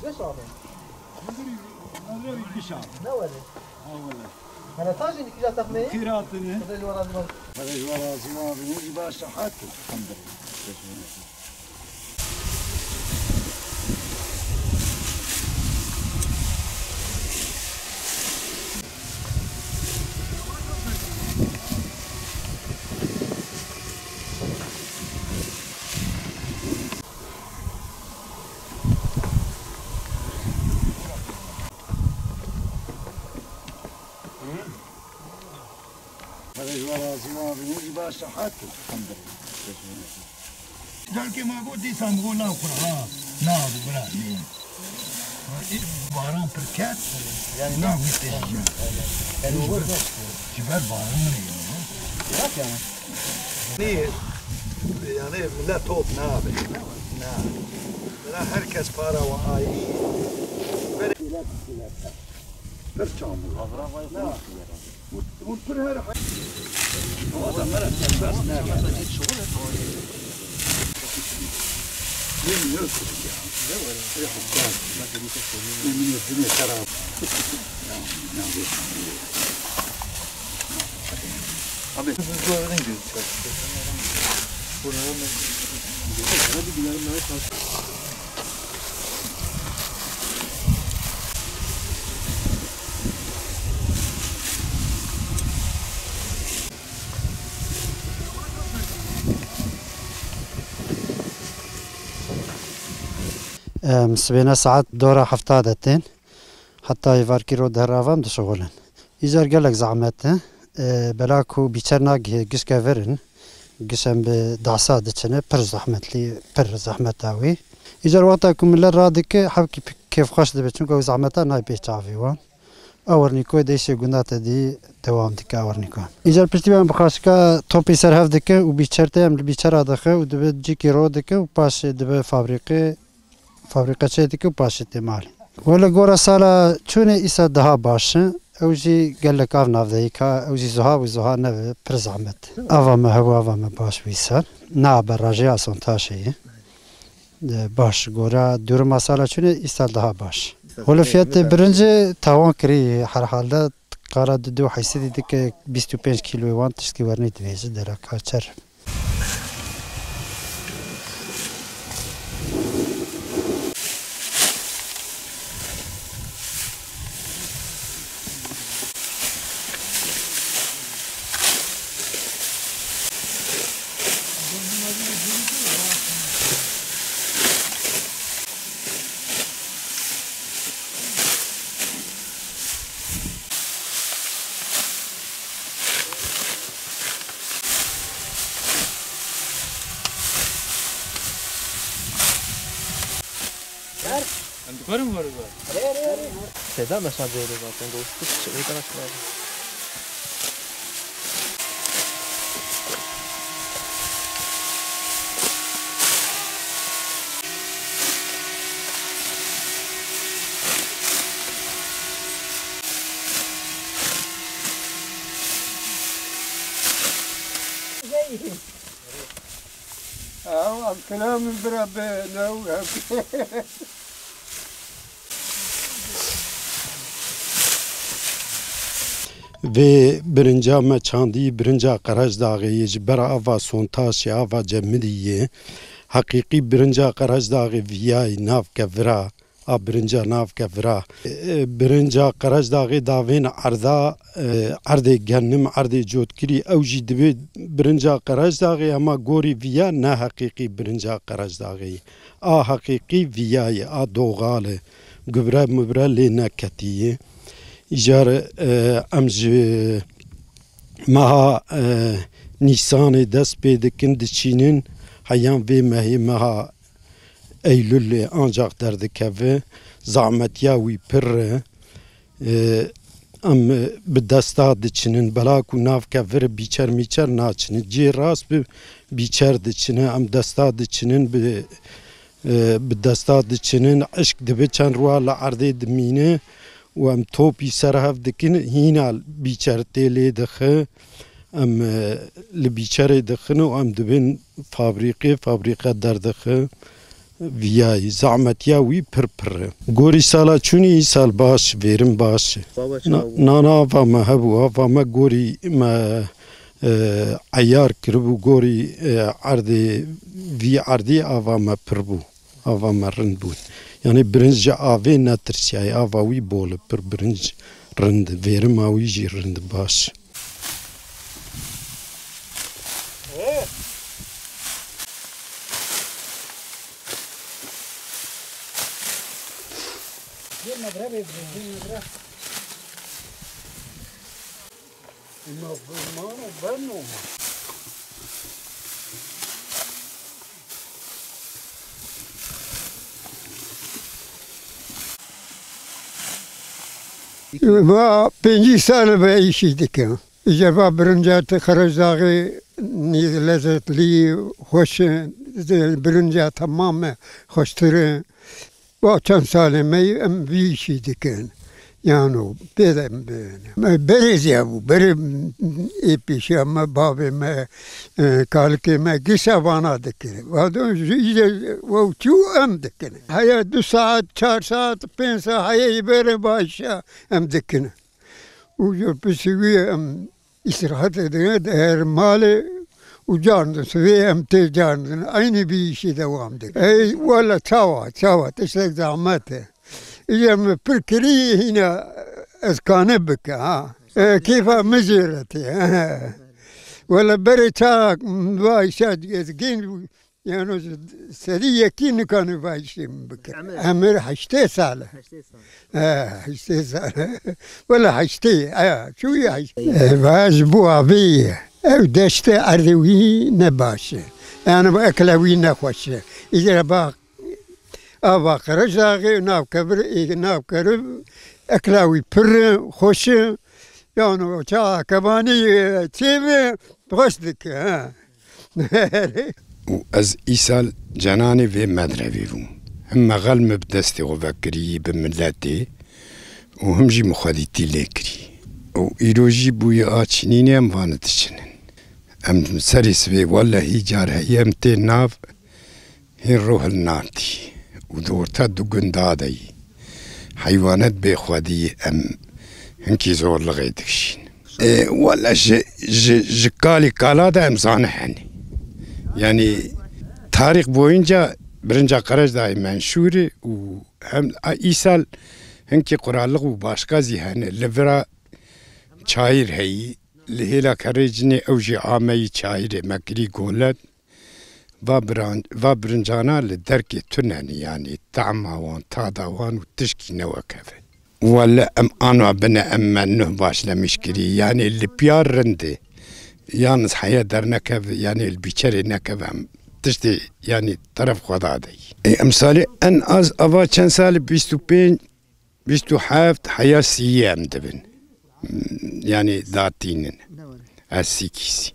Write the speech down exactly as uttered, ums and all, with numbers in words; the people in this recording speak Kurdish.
Geç abi. Hazır, hazır bir şey. Ne var? Ha, vallahi. Hele tajin iki jataf mı? Kiratını. Hadi jwara zıvan. Hadi jwara zıvan, bir baş rahat. Elhamdülillah. Hadi jwara zıvan, bir baş rahat. Elhamdülillah. Dalkê ma got dîsa min got nav xwe ha. Nav bira nê. Baran pir ket. Yani nav wî tê ji. Yani ji ber baran rê. Bak yani. Nê, yani millet top nabe. Na. Bila her kes para ve ayrı. Pir çamur. Hazıra vay. Û, û pir her hay-, o adamlara serbest ne? Yemiyor ya. Yok, yok. Yemin ederim, karar. Ya, ya, abi. Biz bu aradan gözüküyoruz. Buradan ben. Hadi gidelim, ben karşı. Em, sibêne saet dora hefta de tên. Heta êvarkî ro dehravan dişixulin. Îcar gelek zehmet e. E, bela ku bîçer nagihê gişke vir in, gişen bi dasa diçine, pir zehmetlî, pir zehmeta wî. Îcar wexta ku millet radike, hevkî pi-, kêfxweş dibe, çunku ew zehmeta nayê pê çavê wan. Ewernîko dêşê gunda te dî dewam dike ewernîko. Îcar piştî em bi xaşika topî ser hev dike û bîçer tê, em li bîçera dixe û dibe cîkî ro dike û paşê dibe fabrîqê. Fabrîqe çê dike û paşê tê malê. Wele gora sala çûnê îsa daha baş e. Ew jî gelek av navdeyî ka, ew jî zuha û zuha neve, pir zehmet. Ava me hebû, ava me baş bû îsal. Na berrajê Asontaşê ye. De baş gora duruma sala çûnê îsal daha baş. Wele fiyetê birincê tawan kirî herhalde qala du du heysedî dike bîst û pênc kîloyê wan tiştkî wernî divêje dera ka çer. Em dikarin were? Seyda meşa cêrê zaten, dost, kişi, o kadar şey var. Ew, em kilamên bira bi new. Vê birinca me çandî, birinca Qerejdaxê yê, ji ber ava Sontaşê, ava Cemidî yê. Heqîqî birinca Qerejdaxê viyayî nav kevira, a birinca nav kevira. E, birinca Qerejdaxê davên erda, e, erdê genim, erdê cotkirî, ew jî divê birinca Qerejdaxê, hema gorî viya ne heqîqî birinca Qerejdaxê. A heqîqî viya ye, a doğal e. Gubre mubre lê neketiye. Îcar, e, em ji meha, e, Nîsanê dest pê dikin, diçînin, heyan vê mehê, meha Eylûlê ancaq derdikeve. Zahmetiya wî pir e. E, em bi desta diçinin, bela ku nav kevir bîçer mîçer naçinin. Cihê rast bi bîçer diçine, em desta diçinin, bi, e, bi desta diçinin. Eşk dibe çend rûa li erdê dimîne û em topî ser hev dikin, hîna bîçer tê lê dixe. Em, e, li bîçerê dixin û em dibin fabrîqê, fabrîqe derdixe. Viyayî, zehmetiya wî pir pir e. Gorî sala çûnî îsal baş, vêrin baş e. Baba çawa bû? Na, na, na, ava me hebû, ava me gorî me, e, eyar kiribû, gorî, e, erdê, vî erdî ava me pir bû. Ava me rind bû. Yanî birinc ji avê netirsiyaye, ava wî bol e, pir birinc rind, vêrima wî jî rind baş. Va pêncî sal e vê îşî dikim. Îcar va birinca te Xerezdaxê nî lezzetlî, xweş e, birinca temam e, xweştir e. Va çend salê me yê em vî îşî dikin. Yano pê de em bin. Me berê zî hebû, berê ê pêşiya me, bavê me, e, kalikê me gişa vana dikir. Va do ji îcar we çû em dikin. Heya du saet, çar saet, pênc saet, heya yê berê baş e em dikin. Û ji piştî wî em îstirahetê dike, diher malê û carndin. Sibê em tê carndin. Eynî vî îşî dewam dike. Ey wele çawa, çawa, tiştek zehmet e. Îcar min pir kirî hîna ez kane bike, ha. E, kêfa min jê re tê, he. Wele berê çawa va îşa ez gên Yano ji sedî yekî nikane vayîşê min bike. Emir? Emir heştê sal e. Heştê sal. He, heştê sal. Wele heştê, he, çûyî heştê. E, va ji bo avê ye. Ew deştê erdê wî ne baş e. Yani bu ekle wî ne xweş e. Îgere bak, ava Qirişdaxê, nav kevir, ê, nav keriv, ekla wî pir e, xweş e. Yani o çawa kevanî, e, çê ve, xweş dike, he. Û ez îsal cenanê vê medrevê bûm. Him mexel min bi destê xwe vekirî bi miletê û him jî min xwedîtî lê kirî. Û îro jî bûye a çinînê em vane diçinin. Em serê sibê wellehî car heye em tê nav hîn rû hilnatî û di orta du gunda de yî. Heywanet bê xwedî em hinkî zorlixê dikişîn. E, wele ji, ji, ji kalî kala de em zane henî. Yanî tarîx boyunca birinca Qerejdaxê menşûr e û hem a îsal hinkî quralliq û başka zî hene. Li vira çayîr heyî, li hêla kerrê cinê ew jî ameyî çayîrê me kirî golet. Va biran-, va birincana li derkê tune ne, yanî tahma wan, tada wan û tişkî ne wek hev e. Wele em ana bine em me nuh başlemiş kirî, yanî li piya rind e. Yalnız heye dernekev, yanî li bîçerê nekev em tiştê, yanî teref xwe da dey. E, emsalê en az ava çend sal, bîst û pênc, bîst û heft heya sîyê em dibin. Yanî datînin. Ez sîkî sî.